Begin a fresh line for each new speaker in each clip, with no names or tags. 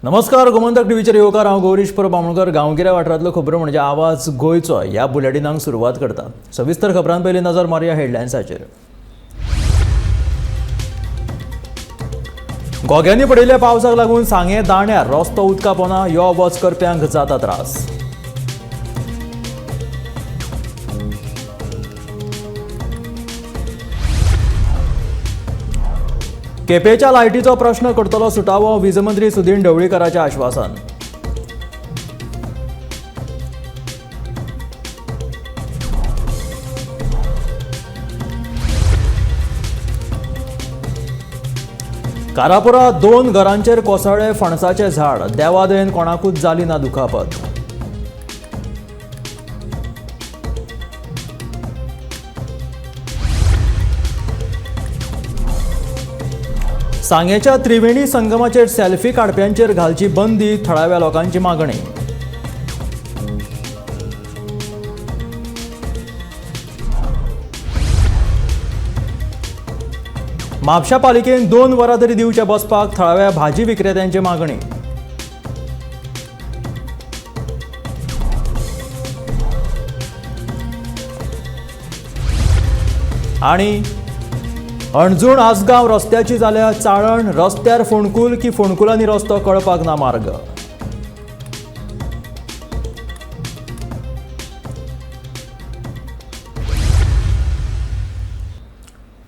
नमस्कार, गोमंतक टीव्हीचेर येवकार. हांव गौरीश परब आमोणकर. गांवगिऱ्या वाठारांतल्यो खबरो म्हणजे आवाज गोंयचो ह्या बुलेटिनाक सुरवात करता. सविस्तर खबरां पयलीं नजर मारुया हेडलायन्साचेर. घोग्यांनी पडिल्ल्या पावसाक लागून सांगें दाण्यार रस्तो उदका पोना, यो वच करप्यांक जाता त्रास. केपेच्या लायटीचो प्रश्न करतलो सुटावो, वीजमंत्री सुदीन ढवळीकराचें आश्वासन. कारापुरा 2 घरांचेर कोसळ्ळे फणसाचें झाड, देवादयेन कोणाकूच जाली ना दुखापत. सांगेच्या त्रिवेणी संगमाचेर सेल्फी काडप्यांचेर घालची बंदी, थळाव्या लोकांची मागणी. म्हापशा पालिकेन 2 वरां तरी दिवचे बसपाक, थळाव्या भाजी विक्रेत्यांची मागणी. आणि अणजूण आसगांव रस्त्याची जाल्या चाळण, रस्त्यार फोंडकूल की फोंडकुलांनी रस्तो कळपाक ना मार्ग.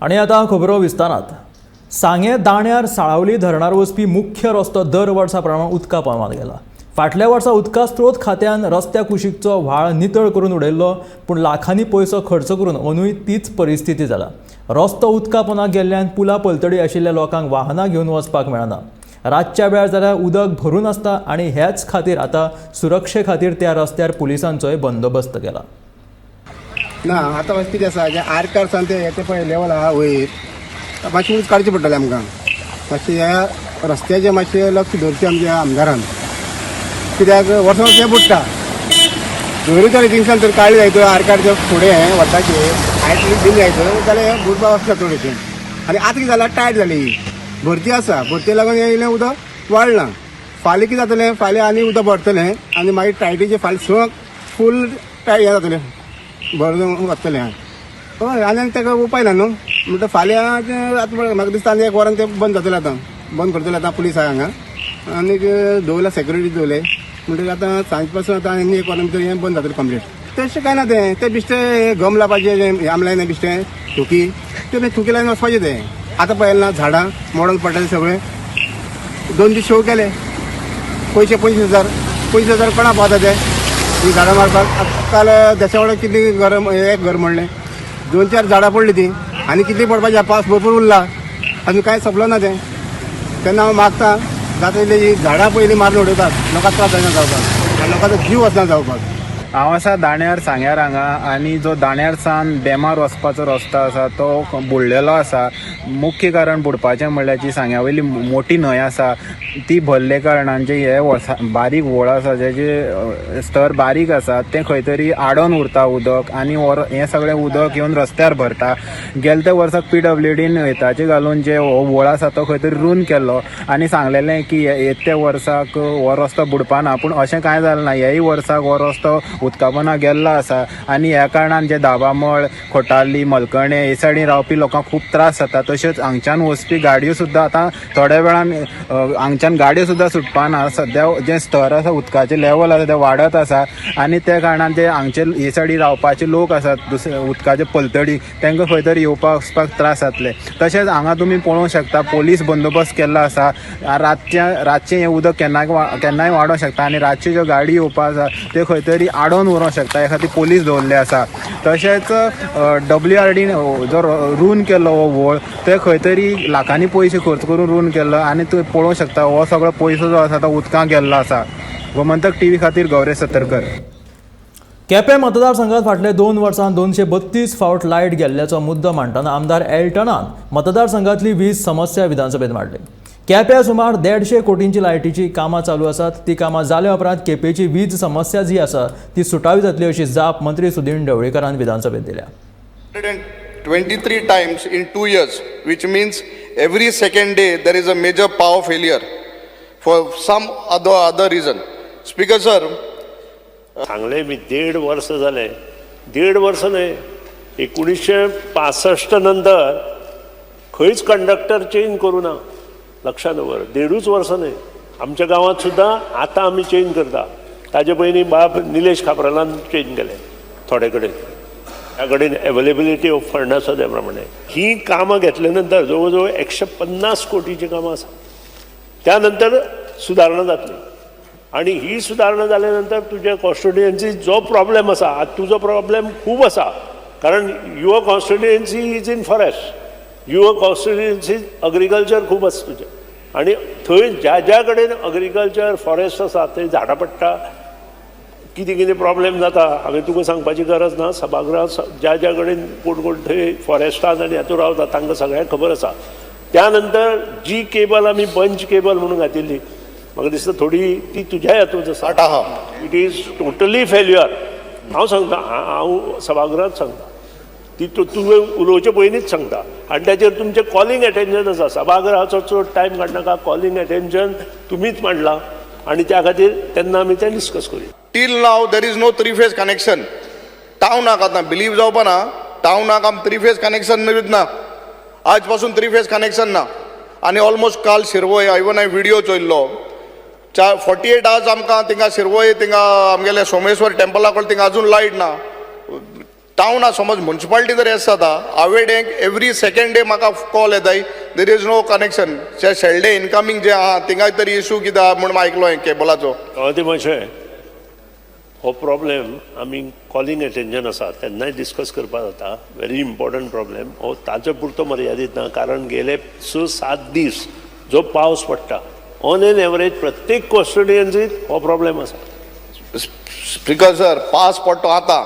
आनी आतां खबरो विस्तारात. सांगें दाण्यार साळावली धरणार वचपी मुख्य रस्तो दर वर्सा प्रमाण उदका पोंदांत गेला. फाटल्या वर्सा उदका स्त्रोत खात्यान रस्त्या कुशीकचो व्हाळ नितळ करून उडयल्लो, पूण लाखांनी पयसो खर्च करून अंदूय तीच परिस्थिती जाला. रस्तो उदका पोंदाक गेल्ल्यान पुला पलतडी आशिल्ल्या लोकांक वाहनां घेवन वचपाक मेळना. रातच्या वेळार जाल्यार उदक भरून आसता आनी ह्याच खातीर आतां सुरक्षे खातीर त्या रस्त्यार पुलिसांचोय बंदोबस्त केला.
ना आतां मातशें कितें आसा, जें आरकार सान तें पळय लेवल आहा वयर मातशें उंच काडचें पडटलें आमकां. मातशें ह्या रस्त्याचें मातशें लक्ष दवरचें आमच्या आमदारान, कित्याक वर्सां वर्स हें बुडटा. दवरी तरी थिंगसान तर काडलें जायत, आरकारच्या फुडें हें वताचेर हायट दिली जायत जाल्यार हें बुडपाक आसता थोडेशें. आनी आतां कितें जालां, टायट जाली ही भरती आसा, भरती लागून हें इल्लें उदक वाडलां. फाल्यां कितें जातलें, फाल्यां आनी उदक भरतलें आनी मागीर टायटीचें फाल्यां सगळं फूल टायट हें जातलें, भरून वतलें. हय, आनी ताका उपाय ना न्हू, म्हणटा फाल्यां आतां म्हाका दिसता आनी 1 वरान तें बंद जातलें. आतां बंद करतलें. आतां पुलीस आहा हांगा आनीक दवरला, सेक्युरिटी दवरले, म्हणटकीर आतां सांज पासून आतां आनी 1 वरान भितर हें बंद जातलें कंप्लीट. तशें कांय ना, तें तें बिश्टें गम लावपाचें आमलायन बिश्टें थुकी, तें थुकी लायन वचपाचें तें. आतां पळयलें ना, झाडां मोडून पडटालीं सगळें. 2 दीस शो केले, पयशे 25,000 25,000 कोणा पावता ते ही झाडां मारपाक. काल देशावाडा कितली घर, एक घर म्हणलें, 2-4 झाडां पडली ती, आनी कितली पडपाची, पावस भरपूर उरला, अजून कांय सोंपलो ना तें. तेन्ना हांव मागता जाता तितली ही झाडां पयलीं मारून उडयतात, लोकांक त्रास जायना जावपाक आनी लोकांचो जीव वचना जावपाक.
हांव आसा दाण्यार सांग्यार हांगा, आनी जो दाण्यार सान डेमार वचपाचो रस्तो आसा तो बुडलेलो आसा. मुख्य कारण बुडपाचें म्हणल्यार जी सांग्या वयली मोठी न्हंय आसा ती भरले कारणान जे हे बारीक व्होळ आसा, जेजे स्तर बारीक आसा, तें खंय तरी आडोन उरता उदक आनी हें सगळें उदक येवन रस्त्यार भरता. गेले त्या वर्साक PWDन वयताचे घालून जे हो व्होळ आसा तो खंय तरी रून केल्लो आनी सांगलेलें की येत्या वर्साक हो रस्तो बुडपाना, पूण अशें कांय जालें ना. ह्याय वर्साक हो रस्तो उदकापोना गेल्लो आसा आनी ह्या कारणान जे दाबामळ, खोटाली, मलकणे हे सायडीन रावपी लोकांक खूब त्रास जाता. तशेंच हांगच्यान वचपी गाडयो सुद्दां आतां थोड्या वेळान हांगच्यान गाडयो सुद्दां सुटपाना. सद्या जें स्तर आसा उदकाचें लेवल आसा तें वाडत आसा आनी त्या कारणान जे हांगचे हे सायडीन रावपाचे लोक आसात दुसरे उदकाचे पलतडी, तांकां खंय तरी येवपाक वचपाक त्रास जातले. तशेंच हांगा तुमी पळोवंक शकता पोलीस बंदोबस्त केल्लो आसा. रातचें हें उदक केन्नाय वाडोंक शकता आनी रातच्यो ज्यो गाडी येवपा आसा त्यो खंय तरी आडोवन उरोंक शकता, ह्या खातीर पोलीस दवरले आसा. तशेंच WRDन जो रून केल्लो हो व्होळ, ते खंय तरी लाखांनी पयशे खर्च करून रून केल्लो आनी तूं पळोवंक शकता हो सगळो पयसो जो आसा तो उदकांत गेल्लो आसा. गोमंतक टीव्ही खातीर गौरेश सतरकर.
केपें मतदारसंघात फाटले 2 वर्सां 232 फावट लायट गेल्ल्याचो मुद्दो मांडटना आमदार एल्टनान मतदारसंघातली वीज समस्या विधानसभेत मांडली. केप्यां सुमार 150 कोटींची लायटीची कामां चालू आसात. ती कामां जाल्या उपरांत केपेची वीज समस्या जी आसा ती सुटावी जातली अशी जाप मंत्री सुदीन ढवळीकरान विधानसभेत दिल्या.
123 times in 2 years, which means every second day there is a major power failure. for some other reason. Speaker sir,
सांगले मी 1.5 वर्स जालें, 1.5 वर्स न्हय, 1965 नंतर खंयच कंडक्टर चेंज करूं ना, लक्षात दवर. 1.5 वर्स न्हय, आमच्या गांवांत सुद्दां आतां आमी चेंज करता. ताजे पयलीं बाब निलेश काब्रालान चेंज केलें थोडे कडेन, त्या कडेन एवेलेबिलिटी ऑफ फंड आसा त्या प्रमाणे. ही कामां घेतले नंतर जवळ जवळ 150 कोटीची कामां आसा. त्या नंतर सुदारणा जातली आनी ही सुदारणा जाल्या नंतर तुज्या कॉन्स्टिट्युएन्सी जो प्रॉब्लेम आसा, आतां तुजो प्रॉब्लेम खूब आसा, कारण your constituency is in forest, your constituency agriculture खूब आसा तुजें, आनी थंय ज्या ज्या कडेन अग्रीकल्चर फॉरेस्ट आसा थंय झाडां पडटा, कितें कितें प्रॉब्लेम जाता. हांवें तुका सांगपाची गरज ना. सभागृहात ज्या ज्या कडेन कोण कोण थंय फॉरेस्टान आनी हातूंत रावता तांकां सगळ्यांक खबर आसा. त्या नंतर जी केबल आमी बंच केबल म्हणून घातिल्ली, म्हाका दिसता थोडी ती तुज्या हातूंत आसा.
आहा.
It is totally failure. हांव सांगता, हांव सभागृहात सांगता, ती तुवें उलोवचे पयलींच सांगता. आनी ताचेर तुमचें कॉलिंग एटेन्शन आसा. सभागृहाचो चड टायम काडनाका, कॉलिंग एटेन्शन तुमीच मांडला आनी त्या खातीर तेन्ना आमी तें डिस्कस करुया.
Till now there is no three phase connection टावनाक. आतां बिलीव जावपा ना, टावनाक आम थ्री फेज कनेक्शन ना, आज पासून थ्री फेज कनेक्शन ना. आनी ऑलमोस्ट काल शिरवय इवन हांवें व्हिडियो चोयल्लो, 48 आवर्स आमकां थिंगा शिरवय थिंगा आमगेले सोमेश्वर टेम्पला कडेन थिंगा अजून लायट ना. टावना समज मुन्सिपालिटी जर येस जाता, हांवें एवरी सेकेंड डे म्हाका कॉल येताय, there is no connection. Shelde incoming जे आहा थिंगाय तरी इशू कितें आहा म्हूण आयकलो हांवें केबलाचो.
ते मातशें हो प्रॉब्लेम आमी कॉलिंग एटेन्शन आसा तेन्नाय डिस्कस करपाक जाता. व्हेरी इम्पॉर्टंट प्रॉब्लेम हो, ताचे पुरतो मर्यादीत ना, कारण गेले 6-7 दीस जो पावस पडटा ऑन एन एवरेज प्रत्येक कॉन्स्टिट्युएन्सीत हो प्रॉब्लेम आसा.
स्पीकर सर, पास पडटो आतां,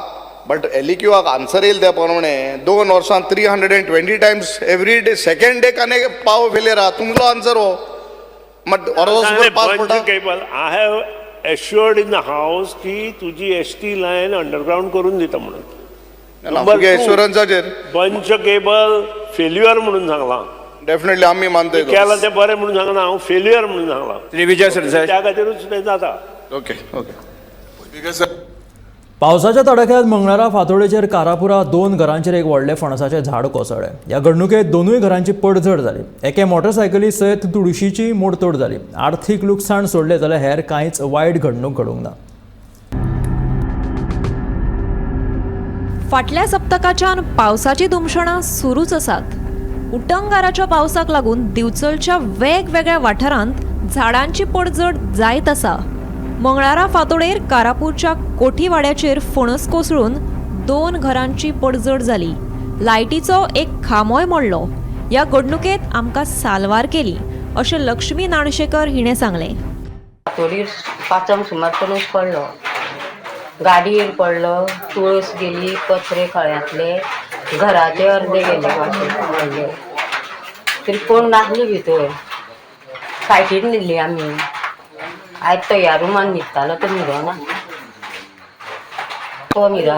बट एलईक्यूआक आन्सर येयल त्या प्रमाणे 2 वर्सां 320 times every day second day connect power failure आहा. तुमचो आन्सर हो वर्सभर पास पडटा.
Cable I have assured in the house की तुजी एस टी लायन अंडरग्रावंड करून दिता म्हणून.
तुगे एश्युरन्साचेर
बंच केबल फेल्युअर म्हणून सांगलां.
डेफिनेटली आमी मानताय.
केलां तें बरें म्हणून सांगना हांव, फेल्युअर म्हणून सांगलां.
श्री विजय सरदेसाय.
त्या खातीरूच तें जाता.
Okay okay.
पावसाच्या तडाख्यात मंगळारा फांतोडेचेर कारापुरा 2 घरांचेर एक व्हडलें फणसाचें झाड कोसळ्ळें. ह्या घडणुकेंत 2 घरांची पडझड जाली. एके मोटरसायकली सयत तुळशीची मोडतोड जाली. आर्थीक लुकसाण सोडलें जाल्यार हेर कांयच वायट घडणूक घडूंक ना.
फाटल्या सप्तकाच्यान पावसाची धुमशणां सुरूच आसात. उटंगाराच्या पावसाक लागून दिवचलच्या वेगवेगळ्या वाठारांत झाडांची पडझड जायत आसा. मंगळारा फांतोडेर कारापूरच्या कोठीवाड्याचेर फणस कोसळून 2 घरांची पडझड जाली. लायटीचो एक खांबोय मोडलो. ह्या घडणुकेंत आमकां साल्वार केली अशें लक्ष्मी नाणशेकर हिणें सांगलें.
फांतोडीर 5 सुमार पणस पडलो, गाडयेर पडलो, तुळस गेली, पत्रे खळ्यांतले, घराचे अर्दे गेले मातशे व्हडले, तरी कोण नासली भितर. सायटीन न्हिदली आमी. आयज तयार रुमान न्हिदतालो तो न्हिदो ना, तो न्हिदा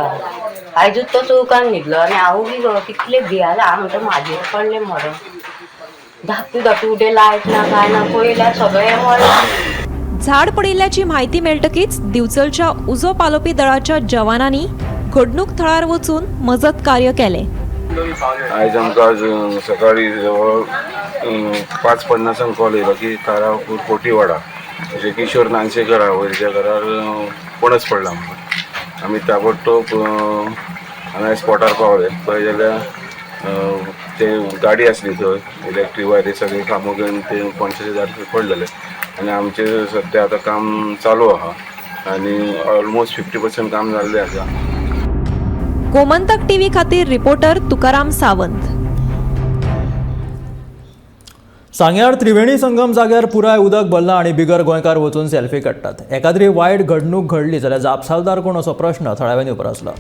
आयजूच तो चौकान न्हिदलो आनी हांव बी गो कितले भियाले. हांव म्हणटा म्हाजेर पडलें मरण, धाकटू धाकटू उडे लायट ना काय ना, पळयल्यार सगळें मरण.
झाड पडिल्ल्याची म्हायती मेळटकीच दिवचलच्या उजो पालोवपी दळाच्या जवानांनी घडणूक थळार वचून मजत कार्य केलें.
आयज आमकां सकाळी जवळ 5:50 कॉल येयलो की कारापूर कोटीवाडा म्हणजे किशोर नानसेकर आहा वयरच्या घरार पणस पडला म्हणून. आमी ताबडतोब हांगा स्पॉटार पावले. पळय जाल्यार ते गाडी आसली थंय, इलेक्ट्रीक वायरी सगळे खांबो घेवन ते पणसाचे झाड थंय पडलेले. आनी आमचें सद्या आतां काम चालू आहा आनी ऑलमोस्ट 50% काम जाल्लें आसा.
गोमंतक टीव्ही खातीर रिपोर्टर तुकाराम सावंत.
सांग्यार त्रिवेणी संगम जाग्यार पुराय उदक भरलां आनी बिगर गोंयकार वचून सेल्फी काडटात. एकाद्री वायट घडणूक घडली जाल्यार जापसालदार कोण असो प्रश्न थळाव्यांनी उप्रासला.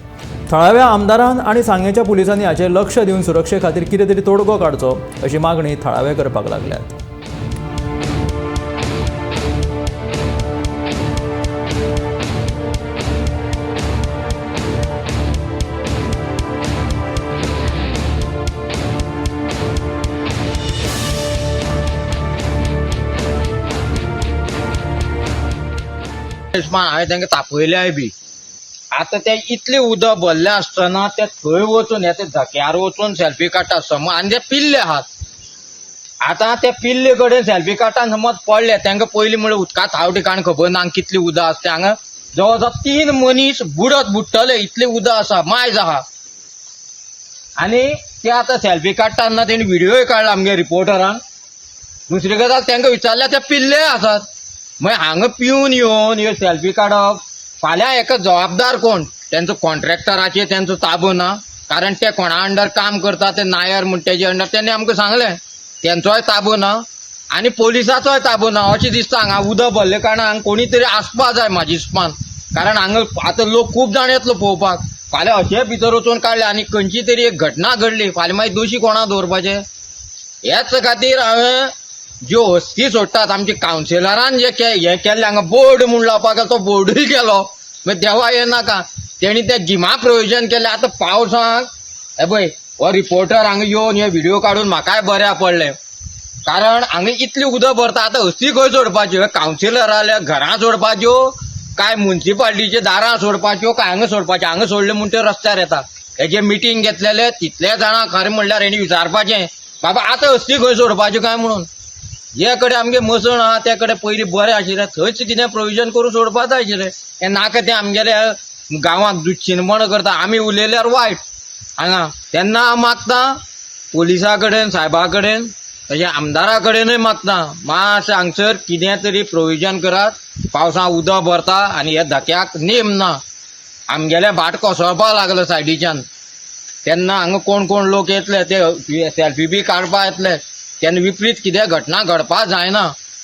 थळाव्या आमदारान आनी सांगेच्या पुलिसांनी हाचेर लक्ष दिवन सुरक्षे खातीर कितें तरी तोडगो काडचो अशी मागणी थळावे करपाक लागल्यात.
हांवें तांकां तापयल्याय बी. आतां ते इतलें उदक भरलें आसतना ते थंय वचून हे ते धक्यार वचून सेल्फी काडटा समज, आनी ते पिल्ले आहात. आतां ते पिल्ले कडेन सेल्फी काडटा समज पडले तांकां पयलीं म्हणल्यार उदका थाव ठिकाण खबर ना, हांगा कितलें उदक आसा तें. हांगा जवळ जवळ 3 मनीस बुडत बुडटले इतलें उदक आसा, मायज आहा. आनी ते आतां सेल्फी काडटा तेन्ना तेणी व्हिडियोय काडला आमगे रिपोर्टरान. दुसरी गजाल तांकां विचारल्यार ते पिल्ले आसात. मागीर हांगा पिवन येवन ह्यो सेल्फी काडप, फाल्यां हेका जबाबदार कोण? तेंचो कॉन्ट्रॅक्टराचेर तेंचो ताबो ना, कारण ते कोणा अंडर काम करता ते नायर म्हण तेजे अंडर तेणी आमकां सांगलें, तेंचोय ताबो ना आनी पोलिसाचोय ताबो ना अशें दिसता. हांगा उदक भरले कारणान हांगा कोणी तरी आसपा जाय म्हाजे हिसपान, कारण हांगा आतां लोक खूब जाण येतलो पळोवपाक. फाल्यां अशें भितर वचून काडलें आनी खंयची तरी एक घटना घडली फाल्यां मागीर दोशी कोणा दवरपाचें? हेच खातीर हांवें ज्यो हस्ती सोडटात आमचे कावन्सिलरान जे हें केल्लें हांगा बोर्ड म्हूण लावपाक तो बोर्डूय केलो, मागीर देवा हें नाका तेणी ते गिमा प्रयोजन केलें. आतां पावसाक हे पळय हो रिपोर्टर हांगा येवन हे व्हिडियो काडून म्हाकाय बऱ्या पडलें, कारण हांगा इतलें उदक भरता. आतां हस्ती खंय सोडपाच्यो? कावन्सिलराल्या घरां सोडपाच्यो काय मुन्सिपाल्टीच्या दारां सोडपाच्यो काय हांगा सोडपाच्यो? हांगा सोडले म्हूण ते रस्त्यार येता. हेजे मिटींग घेतलेले तितले जाणां खरें म्हणल्यार हेणी विचारपाचें बाबा आतां हस्ती खंय सोडपाच्यो काय म्हणून. जे कडेन आमगे मसण आहा ते कडेन पयलीं बरें आशिल्लें, थंयच कितें प्रोविजन करून सोडपा जाय आशिल्लें. हें नाका तें आमगेल्या गांवांत दुश्चिनपणां करता. आमी उलयल्यार वायट हांगा तेन्ना हांव मागता पोलिसा कडेन, सायबा कडेन, तशें आमदारा कडेनूय मागता मातशें हांगसर कितें तरी प्रोविजन करात. पावसां उदक भरता आनी ह्या धक्याक नेम ना. आमगेलें भाट कोसळपाक लागलें सायडीच्यान, तेन्ना हांगा कोण कोण लोक येतले ते सेल्फी बी काडपा येतले, तेन्ना विपरीत कितें घटना घडपा जायना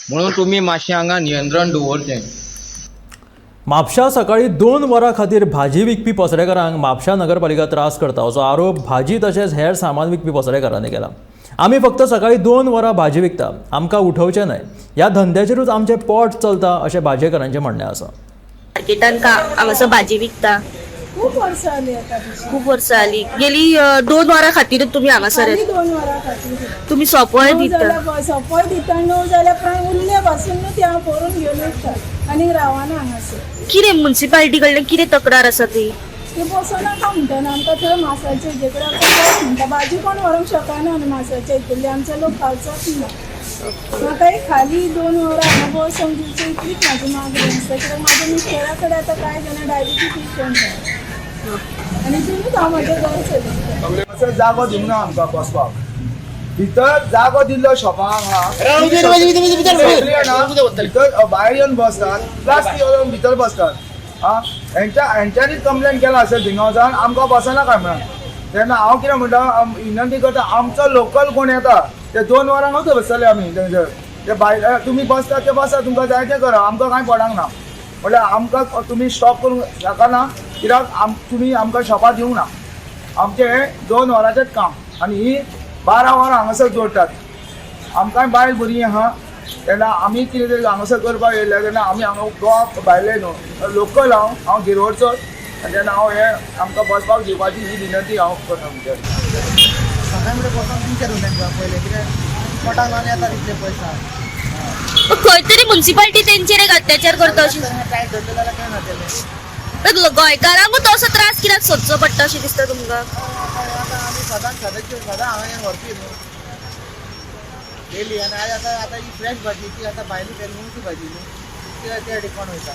म्हणून तुमी मातशें हांगा नियंत्रण दवरचें.
म्हापशा सकाळी 2 वरां खातीर भाजी विकपी पसरेकारांक म्हापशा नगरपालिका त्रास करता असो आरोप भाजी तशेंच हेर सामान विकपी पसरेकारांनी केला. आमी फक्त सकाळी 2 वरां भाजी विकता, आमकां उठोवचें न्हय, ह्या धंद्याचेरूच आमचें पोट चलता अशें भाजयेकारांचें म्हणणें आसा.
मार्केटान हांगासर भाजी विकता
खूब वर्सां जाली आतां.
खूब वर्सां जाली. गेली 2 वरां खातीर तुमी हांगासर?
2 वरां खातीर
तुमी सोपोय दिता?
सोपोय दिता. 9 जाल्यार प्राय उरले पासून न्हू ती हांव करून घेवन वयता आनी रावना हांगासर.
कितें मुन्सिपालिटी कडल्यान कितें तक्रार आसा ती?
ती बसोनाका म्हणटा न्हू आमकां थंय मासाचे हेजे कडेन आमकां म्हणटा भाजी कोण व्हरूंक शकना न्हू मासाच्या हितूंतली, आमचो लोक खावचोच ना. म्हाका एक खाली 2 वरां हांगा बसोंक दिवचें इतलीच म्हाजी मागणी आसा, कित्याक म्हाज्या मिस्टरा कडेन आतां कांय जाणां डायबिटीज पेशंट आहा आनी तितूनच हांव म्हजें घर चलयता.
जागो दिवंक ना आमकां बसपाक, भितर जागो दिल्लो शॉपांक आहा, भितर भायर येवन बसतात, प्लस येवन भितर बसतात. आं हेंच्यांनीच कंप्लेन केला अशें थिंगा वचून आमकां बसना काय म्हणून. तेन्ना हांव कितें म्हणटा विनंती करता, आमचो लोकल कोण येता ते 2 वरांकूच बसतले आमी थंयसर. ते भायर तुमी बसतात ते बसतात, तुमकां जाय तें करा, आमकां कांय पडोंक ना. म्हणल्यार आमकां तुमी स्टॉप करूंक शकना, कित्याक तुमी आमकां शॉपार दिवंक ना. आमचें हें 2 वरांचेंच काम आनी ही 12 वरां हांगासर जोडटात. आमकांय बायल भुरगीं आहा, तेन्ना आमी कितें तरी हांगासर करपाक येयले तेन्ना आमी हांगा गोवा भायले न्हू, लोकल हांव, हांव गिरवडचोच, आनी तेन्ना हांव हें आमकां बसपाक दिवपाची ही विनंती हांव करता तुमच्या.
सकाळी म्हणल्यार बसोन दिवचें न्हू तांकां पयलें, कित्याक पोटाक लागून येता तितले पयशे.
खंय तरी मुन्सिपालिटी तेंचेर एक अत्याचार करता अशें
टायट धरलें जाल्यार कांय जातलें.
गोंयकारांकूच असो त्रास कित्याक सोदचो पडटा अशें दिसता तुमकां?
आतां आमी सदांच सदां हांगा हें व्हरपी न्हू डेली, आनी आयज आतां आतां ही फ्रेश भाजी ती आतां भायली नुस्ती भाजी न्हू त्या डिफरंट वयता.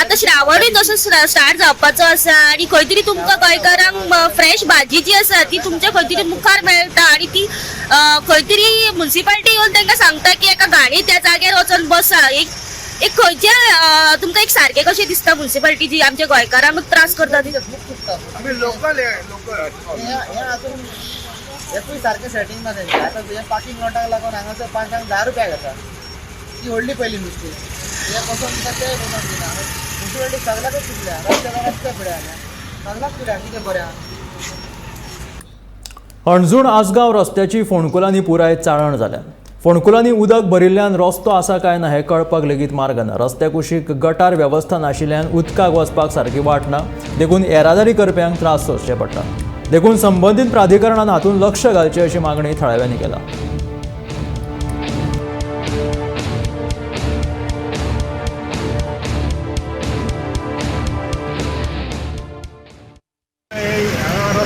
आतां श्रावणूय तसो स्टार्ट जावपाचो आसा आनी खंय तरी तुमकां गोंयकारांक फ्रेश भाजी जी आसा ती तुमच्या खंय तरी मुखार मेळटा आनी ती खंय तरी मुन्सिपालिटी येवन तांकां सांगता की एका गाडी त्या जाग्यार वचोन बसा. एक एक खंयचे तुमकां एक सारकें कशें दिसता मुन्सिपालिटी जी आमच्या गोंयकारांक त्रास करता ती?
आमी लोकल, लोकल
हें आजून हेकूय सारकें सेटींग ना तेंचें. आतां हें पार्किंग लॉटाक लागून हांगासर 5-5 10 रुपया घेता, ती व्हडली पयली नुस्ती हें बसोन दिता, तेय बसोन दिना. मुन्सिपालिटी सगळ्याकूच चुकल्या, रस्त्या रस्त्या फुडें सगळ्याक फुडें कितें बरें आहा.
हणजूण आसगांव रस्त्याची फोंडकुलांनी पुराय चाळण जाल्या. फोंडकुलांनी उदक भरिल्ल्यान रस्तो आसा काय ना हें कळपाक लेगीत मार्ग ना. रस्त्या कुशीक गटार वेवस्था नाशिल्ल्यान उदकाक वचपाक सारकी वाट ना, देखून येरादारी करप्यांक त्रास सोंसचे पडटा. देखून संबंदीत प्राधिकरणान हातूंत लक्ष घालचें अशी मागणी थळाव्यांनी केला.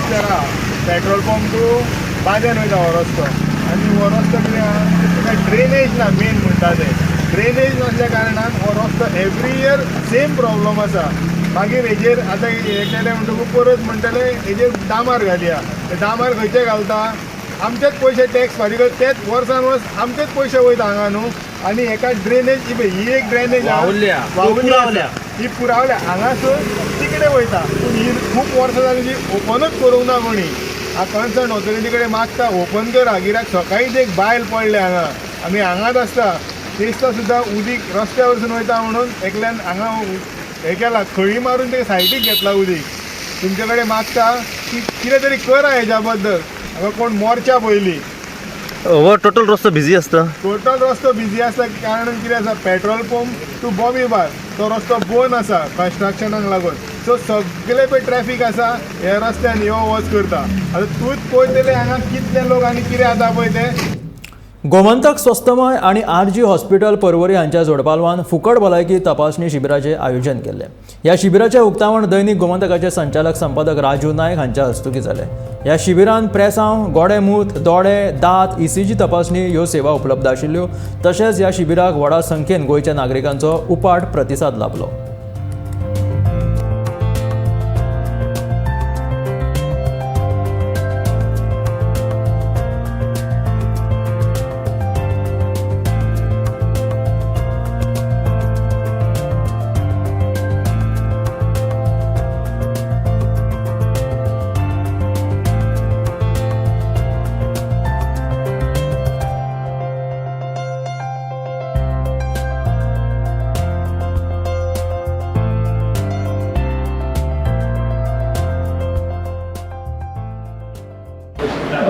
रस्त्यार आहा, पेट्रोल पंप टू बाजार वयता हो रस्तो. आनी हो रस्तो कितें आहा, ताका ड्रेनेज ना, मेन म्हणटा तें ड्रेनेज नासल्या कारणान हो रस्तो एवरी इयर सेम प्रॉब्लम आसा. मागीर हेजेर आतां हें केलें म्हणटकूच परत म्हणटले हेजेर डांबर घालया. डांबर खंयचे घालता, आमचेच पयशे टॅक्स फारीक करता, तेच वर्सान वर्स आमचेच पयशे वयता हांगा न्हू. आनी हेका ड्रेनेज ही एक ड्रेनेज वावुरल्या, ही पुरावल्या हांगासर तिकडे वयता, पूण ही खूब वर्सां जाली जी ओपनूच करूंक ना कोणी. कन्सर्न ऑथॉरिटी कडेन मागता ओपन करा, कित्याक सकाळीच एक बायल पडले हांगा, आमी हांगाच आसता, दिसता सुद्दां उदीक रस्त्या वरसून वयता म्हणून एकल्यान हांगा हें केलां, खळी मारून ते सायडीक घेतला उदीक. तुमचे कडेन मागता की कितें तरी करा हेज्या बद्दल. हांगा कोण मोर्चा पयलीं
हो टोटल रस्तो बिजी आसता,
टोटल रस्तो बिजी आसता. कारण कितें आसा, petrol pump to Bobby bar तो रस्तो बंद आसा कन्स्ट्रक्शनाक लागून, सो सगळे पळय ट्रॅफीक आसा ह्या रस्त्यान यो वच करता. आतां तूंच पळयतले हांगा कितले लोक आनी कितें जाता पळय तें.
गोमंतक स्वस्थमय आनी आरजी हॉस्पिटल पर्वरी हांच्या जोडपालवान फुकट भलायकी तपासणी शिबिराचें आयोजन केल्लें. ह्या शिबिराचें उक्तावण दैनिक गोमंतकाचे संचालक संपादक राजू नायक हांच्या हस्तुकीं जालें. ह्या शिबिरान प्रेसांव, गोडेमूत, दोळे, दांत, ईसीजी तपासणी ह्यो सेवा उपलब्ध आशिल्ल्यो. तशेंच ह्या शिबिराक व्हडा संख्येन गोंयच्या नागरिकांचो उपाट प्रतिसाद लाबलो.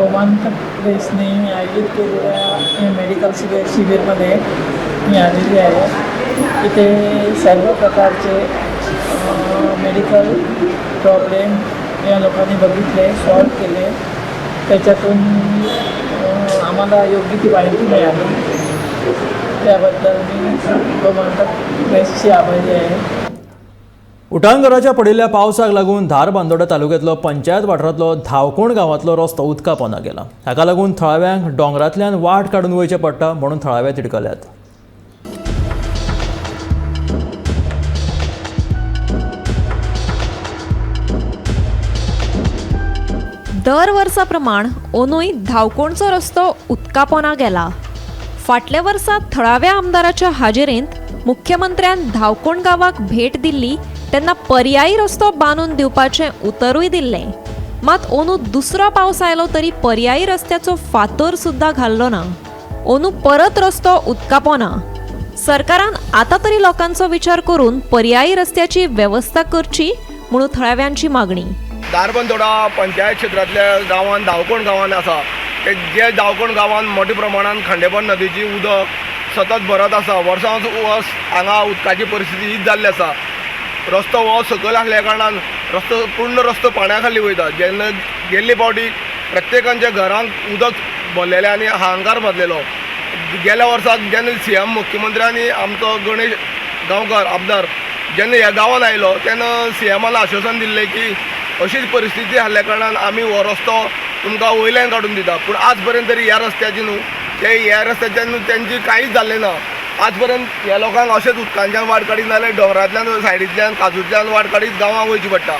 गोमंतक प्रेसने आयोजित केलेल्या मेडिकल शिबिरमध्ये मी आलेली आहे. इथे सर्व प्रकारचे मेडिकल प्रॉब्लेम या लोकांनी बघितले, सॉल्व केले. त्याच्यातून आम्हाला योग्य ती माहिती मिळाली. त्याबद्दल मी गोमंतक प्रेसची आभारी आहे.
उटांगराच्या पडिल्ल्या पावसाक लागून धारबांदोडा तालुक्यांतलो पंचायत वाठारांतलो धावकोण गांवांतलो रस्तो उदका पोंदा गेला. हाका लागून थळाव्यांक दोंगरांतल्यान वाट काडून वयचें पडटा म्हणून थळावे तिडकल्यात.
दर वर्सा प्रमाण ओनूय धावकोणचो रस्तो उदका पोंदा गेला. फाटल्या वर्सा थळाव्या आमदाराच्या हाजेरेंत मुख्यमंत्र्यान धावकोण गांवाक भेट दिल्ली तेन्ना पर्यायी रस्तो बांदून दिवपाचें उतरूय दिल्लें. मात ओनू दुसरो पावस आयलो तरी पर्यायी रस्त्याचो फातर सुद्दां घाल्लो ना. ओनू परत रस्तो उदका पोंदा. सरकारान आतां तरी लोकांचो विचार करून पर्यायी रस्त्याची वेवस्था करची म्हणून थळाव्यांची मागणी.
धारबांदोडा पंचायत क्षेत्रांतल्या गांवांत धावकोण गांवांत आसा ते जे धावकोण गांवांत मोठ्या प्रमाणान खांडेपार नदीची उदक सतत भरत आसा. वर्सान वर्स हांगा उदकाची परिस्थिती हीच जाल्ली आसा. रस्तो हो सकयल आसल्या कारणान रस्तो पूर्ण रस्तो पाण्या खाली वयता. जेन्ना गेल्ले फावटी प्रत्येकांच्या घरांक उदक भरलेलें आनी हांकार भरलेलो. गेल्या वर्साक जेन्ना सीएम मुख्यमंत्र्यांनी आमचो गणेश गांवकार आमदार जेन्ना ह्या गांवांत आयलो तेन्ना सीएमान आश्वासन दिल्लें की अशीच परिस्थिती आसल्या कारणान आमी हो रस्तो तुमकां वयल्यान काडून दिता. पूण आज पर्यंत तरी ह्या रस्त्याची न्हू ते ह्या रस्त्याच्यान तेंची कांयच जाल्लें ना. आज पर्यंत ह्या लोकांक अशेंच उदकांच्यान वाट काडीत नाजाल्यार दोंगरांतल्यान सायडींतल्यान काजूंतल्यान वाट काडीत गांवांत वयचें पडटा.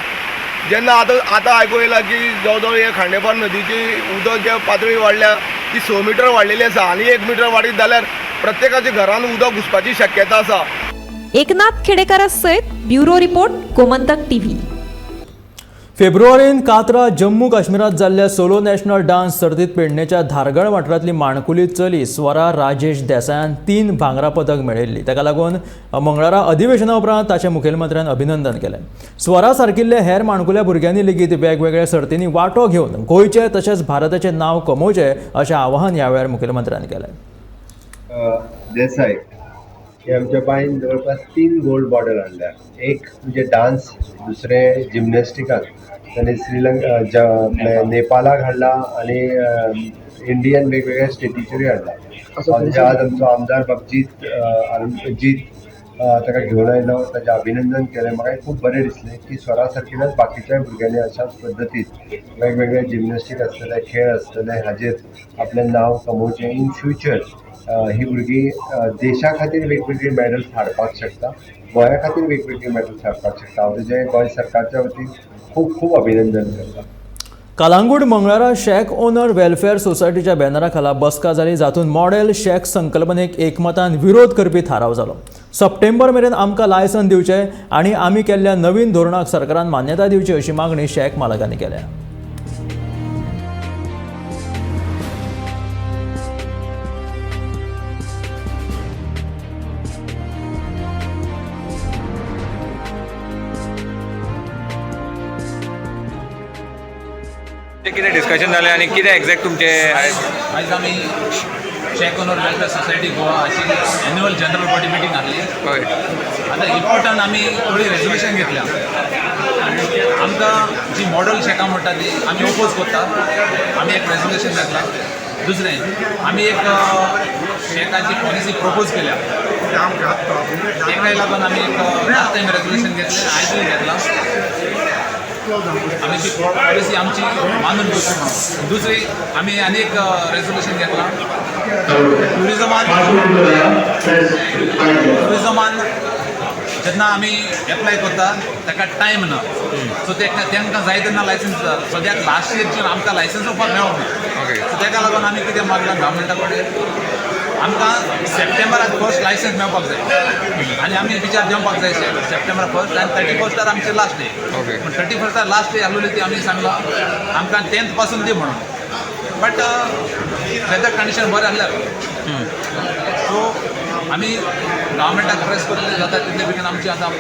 जेन्ना आतां आतां आयकूंक येयलां की जवळ जवळ हे खांडेपार नदीची उदक जे पातळी वाडल्या ती 6 मिटर वाडलेली आसा आनी 1 मिटर वाडीत जाल्यार प्रत्येकाच्या घरान उदक घुसपाची शक्यता आसा.
एकनाथ खेडेकारा सयत ब्युरो रिपोर्ट, गोमंतक टीव्ही.
फेब्रुवारीन कात्रा जम्मू काश्मीरात जाल्ल्या सोलो नॅशनल डान्स सर्तीत पेडणेच्या धारगळ वाठारांतली माणकुली चली स्वरा राजेश देसायान 3 भांगरा पदक मेळयल्ली. ताका लागून मंगळारा अधिवेशना उपरांत ताचें मुखेलमंत्र्यान अभिनंदन केलें. स्वरा सारकिल्ल्या हेर माणकुल्या भुरग्यांनी लेगीत वेगवेगळ्या सर्तींनी वांटो घेवन गोंयचें तशेंच भारताचें नांव कमोवचें अशें आवाहन ह्या वेळार मुखेलमंत्र्यान केलें.
देसाय हे आमच्या बायन जवळपास 3 गोल्ड मॉडल हाडल्या. एक म्हणजे डान्स, दुसरें जिमनॅस्टिकाक आनी श्रीलंका नेपालाक हाडला आनी इंडियन वेगवेगळ्या स्टेटीचेरूय हाडला. म्हणजे आज आमचो आमदार बाब जीत ताका घेवन आयलो, ताजें अभिनंदन केलें. म्हाका खूब बरें दिसलें की स्वरा सारकिल्याच बाकीच्याय भुरग्यांनी अशाच पद्दतीन वेगवेगळे जिमनॅस्टीक आसतले, खेळ आसतले, हाजेर आपलें नांव कमोवचें. इन फ्युचर ही भुरगीं देशा खातीर वेगवेगळी मॅडल्स हाडपाक शकता, गोंया खातीर वेगवेगळी मॅडल्स हाडपाक शकता. हांव तुजें गोंय सरकारच्या वतीन खूब खूब अभिनंदन करता.
कालांगूट मंगळारा शॅक ओनर वेलफेअर सोसायटीच्या बॅनरा खाला बसका जाली, जातूंत मॉडेल शॅक संकल्पनेक एकमतान विरोध करपी थाराव जालो. सप्टेंबर मेरेन आमकां लायसन दिवचें आनी आमी केल्ल्या नवीन धोरणाक सरकारान मान्यताय दिवची अशी मागणी शॅक मालकांनी केल्या.
कितें डिस्कशन जालें आनी कितें एग्जॅक्ट तुमचें?
आयज आमी shack owner welfare society Goa हाची एन्युअल जनरल बॉडी मिटींग आहली. आतां इम्पोर्टंट आमी थोडी रेजोल्युशन घेतल्या. आमकां जी मॉडल शॅकां म्हणटा ती आमी ओपोज करता, आमी एक रेजोल्युशन घेतला. दुसरें आमी एक शॅकाची पॉलिसी प्रपोज केल्या, तेकाय लागून आमी एक लास्ट टायम रेजोल्युशन घेतलें, आयजूय घेतलां. आमी ती पॉलिसी आमची मानून घेवची म्हणून. दुसरी आमी आनी एक रेजोल्युशन घेतलां, टुरिजमान जेन्ना आमी एप्लाय करता ताका टायम ना, सो तांकां जाय तेन्ना लायसन्स दिता. सद्याक लास्ट इयरचेर आमकां लायसन्स वचपाक मेळोंक ना, सो ताका लागून आमी कितें मागलां गव्हर्मेंटा कडेन, आमकां सप्टेंबराक फर्स्ट लायसन्स मेळपाक जाय आनी आमी विचार देंवपाक जाय सप्टेंबर फर्स्ट आनी 31 आमचे लास्ट डे. पूण 31 लास्ट डे आसलेली ती आमी सांगलां आमकां 10th पासून दी म्हणून, बट वेदर कंडिशन बरें आसल्यार. सो आमी गव्हर्मेंटाक प्रेस करतले जाता तितले बेगीन आमची आतां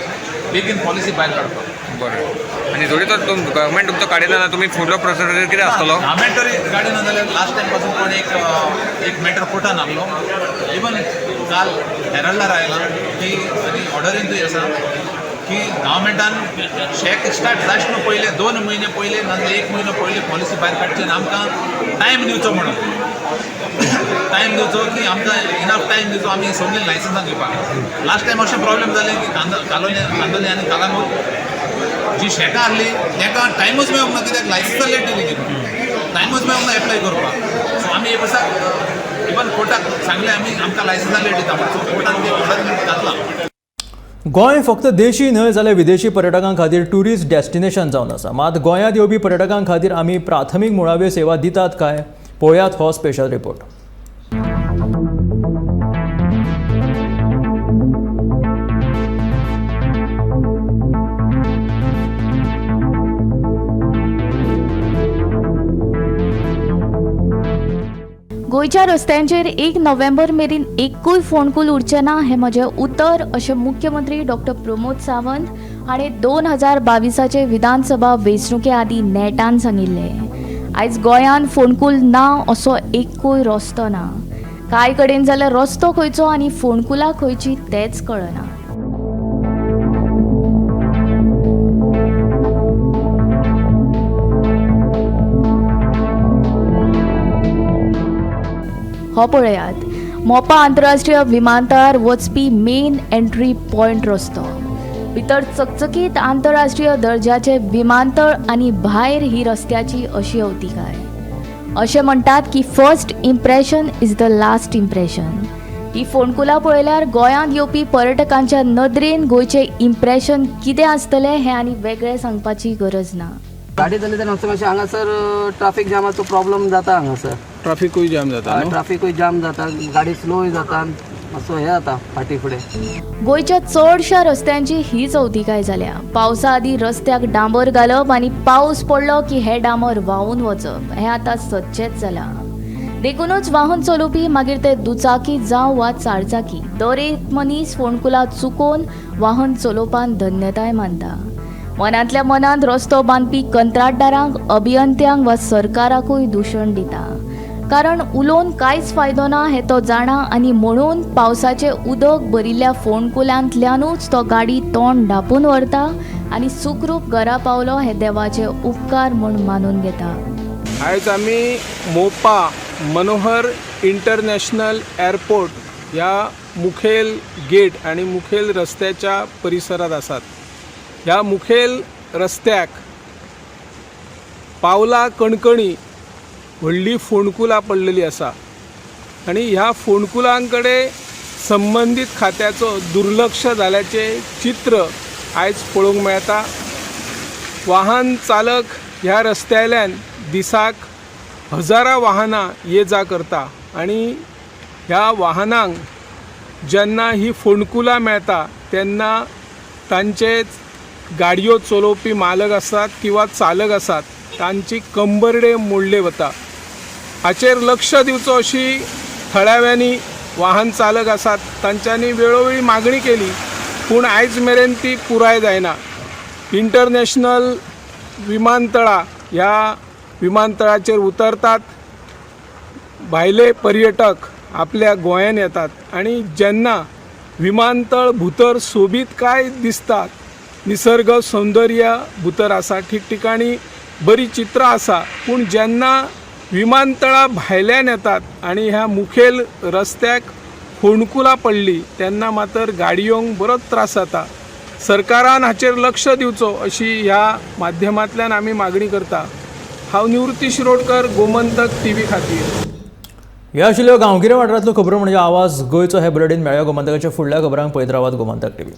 बेगीन पॉलिसी भायर काडपाक.
बरें, आनी जोडी तर गव्हर्मेंट तुमचो काडिना जाल्यार तुमी फुडलो प्रोसिजर कितें आसतलो?
गव्हर्मेंट तरी काडिना जाल्यार लास्ट टायम पासून कोण एक मॅटर कोर्टान आहलो. इवन काल हेरल्डार आयलां की आनी ऑर्डरींतूय आसा की गव्हर्मेंटान शॅक स्टार्ट जायचे न्हू पयले 2 म्हयने पयले नाजाल्यार 1 म्हयनो पयले पॉलिसी भायर काडची आनी आमकां टायम दिवचो म्हणून, टायम दिवचो की आमकां इनफ टायम दिवचो आमी सगळीं लायसन्सां घेवपाक. लास्ट टायम अशें प्रॉब्लेम जालें की कांदोली आनी कालांगूट जी शॅकां आहली तांकां टायमूच मेळोंक ना, कित्याक लायसन्सां लेट दिली, टायमूच मेळोंक ना एप्लाय करपाक. सो आमी हे वर्सा इवन कोर्टाक सांगलें आमी आमकां लायसन्सां लेट दिता म्हणून, सो कोर्टान ते ऑर्डर घातलां.
गोंय फक्त देशी न्हय जाल्यार विदेशी पर्यटकां खातीर ट्युरिस्ट डेस्टिनेशन जावन आसा. मात गोंयांत येवपी पर्यटकां खातीर आमी प्राथमीक मुळाव्यो सेवा दितात काय? पळयात हो स्पेशल रिपोर्ट.
गोंयच्या रस्त्यांचेर 1 नोव्हेंबर मेरेन एकूय फोंडकूल उरचें ना हें म्हजें उतर अशें मुख्यमंत्री डॉक्टर प्रमोद सावंत हाणें 2022 विधानसभा वेंचणुके आदीं नेटान सांगिल्लें. आयज गोंयांत फोंडकूल ना असो एकूय रस्तो ना. कांय कडेन जाल्यार रस्तो खंयचो आनी फोंडकुलां खंयची तेंच कळना. हो पळयात मोपा आंतरराष्ट्रीय विमानतळार वचपी मेन एंट्री पॉयंट रस्तो. भितर चकचकीत आंतरराष्ट्रीय दर्जाचे विमानतळ आनी भायर ही रस्त्याची अशी अवतिकाय. अशें म्हणटात की first impression is the last impression. ही फोंडकुलां पळयल्यार गोंयांत येवपी पर्यटकांच्या नदरेन गोंयचें इम्प्रेशन कितें आसतलें हें आनी वेगळें सांगपाची गरज ना.
गाडी चलयतना मातशें हांगासर ट्राफीक जामाचो प्रॉब्लम जाता. हांगासर
ट्राफिकूय जाम जाता,
ट्राफिकूय जाम जाता, गाडी स्लोय जाता, मातसो हें जाता फाटी फुडें.
गोंयच्या चडश्या रस्त्यांची हीच अवतिकाय जाल्या. पावसा आदीं रस्त्याक डांबर घालप आनी पावस पडलो की हे डांबर व्हांवून वचप हें आतां सदचेंच जालां. देखूनच वाहन चलोवपी मागीर ते दुचाकी जावं वा चारचाकी दर एक मनीस फोंडकुलां चुकोवन वाहन चलोवपान धन्यताय मानता. मनांतल्या मनांत रस्तो बांदपी कंत्राटदारांक, अभियंत्यांक वा सरकाराकूय दुशण दिता. कारण उलोवन कांयच फायदो ना हें तो जाणा आनी म्हणून पावसाचें उदक भरिल्ल्या फोंडकुलांतल्यानूच तो गाडी तोंड धांपून व्हरता आनी सुखरूप घरा पावलो हे देवाचे उपकार म्हूण मानून घेता.
आयज आमी मोपा मनोहर इंटरनॅशनल एअरपोर्ट ह्या मुखेल गेट आनी मुखेल रस्त्याच्या परिसरांत आसात. ह्या मुखेल रस्त्याक पावला कणकणी व्हडली फोंडकुलां पडलेली आसा आनी ह्या फोंडकुलां कडेन संबंदीत खात्याचो दुर्लक्ष जाल्याचें चित्र आयज पळोवंक मेळटा. वाहन चालक ह्या रस्त्यावेल्यान दिसाक हजारां वाहनां ये जा करता आनी ह्या वाहनांक जेन्ना ही फोंडकुलां मेळटा तेन्ना तांचे गाडयो चलोवपी मालक आसात किंवा चालक आसात तांची कंबरडे मोडले वता. हाचेर लक्ष दिवचो अशी थळाव्यांनी वाहन चालक आसात तांच्यांनी वेळोवेळी मागणी केली, पूण आयज मेरेन ती पुराय जायना. इंटरनॅशनल विमानतळा ह्या विमानतळाचेर उतरतात भायले पर्यटक आपल्या गोंयान येतात आनी जेन्ना विमानतळ भितर सोबीतकाय दिसतात, निसर्ग सौंदर्य भितर आसा, ठिकठिकाणी बरी चित्रां आसा, पूण जेन्ना विमानतळा भायल्यान येतात आनी ह्या मुखेल रस्त्याक फोंडकुलां पडली तेन्ना मात्र गाडयोंक बरोच त्रास जाता. सरकारान हाचेर लक्ष दिवचो अशी ह्या माध्यमांतल्यान आमी मागणी करता. हांव निवृत्ती शिरोडकर, गोमंतक टीव्ही खातीर.
ह्या आशिल्ल्यो गांवगिऱ्या वाठारांतल्यो खबरो म्हणजे आवाज गोंयचो. हे बुलेटीन मेळ्ळ्या गोमंतकाच्या फुडल्या खबरांक पळयत रावात गोमंतक टीव्ही.